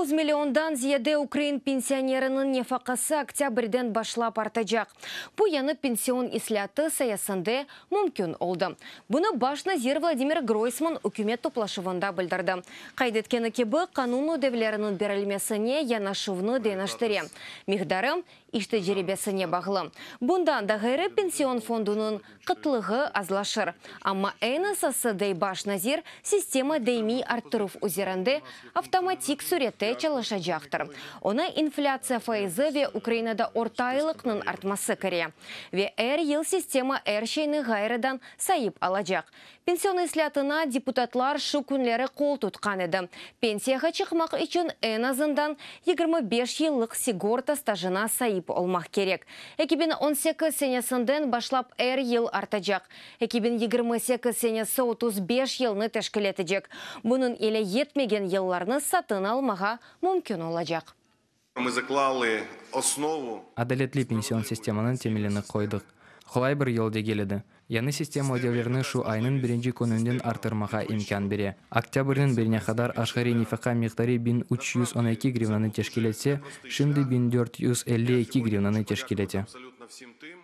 9 milliondan ziyade ukrain pensioneriniñ nefaqası oktâbrden başlap artacaq. Bu yañı pension islâatı sayesinde mümkün oldı. Bunı baş nazir Vladimir Groysman ükümet toplaşuvında bildirdi. Qayd etkeni kibi, qanun ödevleriniñ berilmesine yanaşuvnı deñiştire. Miqdarı iş tecribesine bağlı. Bundan da ğayrı pension fondunıñ qıtlığı azlaşır. Amma eñ esası, dey baş nazir, sistema daimiy arttıruv üzerinde avtomatik sürette çalışacaqtır. Oña inflâtsiya faizi ve Ukrainada orta aylıqnıñ artması kire. Ve er yıl sistema er şeyni ğayrıdan sayıp alacaq. Pension islâatına deputatlar şu künleri qol tutqan edi. Pensiyağa çıqmaq içün eñ azından 25 yıllıq sigorta stajına saip olmaq kerek. 2018 senesinden başlap er yıl artacaq. 2028 senesi 35 yılnı teşkil etecek. Bunıñ ile yetmegen yıllarnı satın almağa mümkün olacaq. Ми заклали основу Adaletli pension sistemanıñ temelini qoydıq. Qolay bir yol degil edi. Yañı sistema ödevlerni şu aynıñ birinci kününden arttırmağa imkân bere. Oktâbrniñ birine qadar aşğariy nefaqa miqdarı 1312 grivnanı teşkil etse, şimdi 1452 grivnanı teşkil ete. Абсолютно всім тим.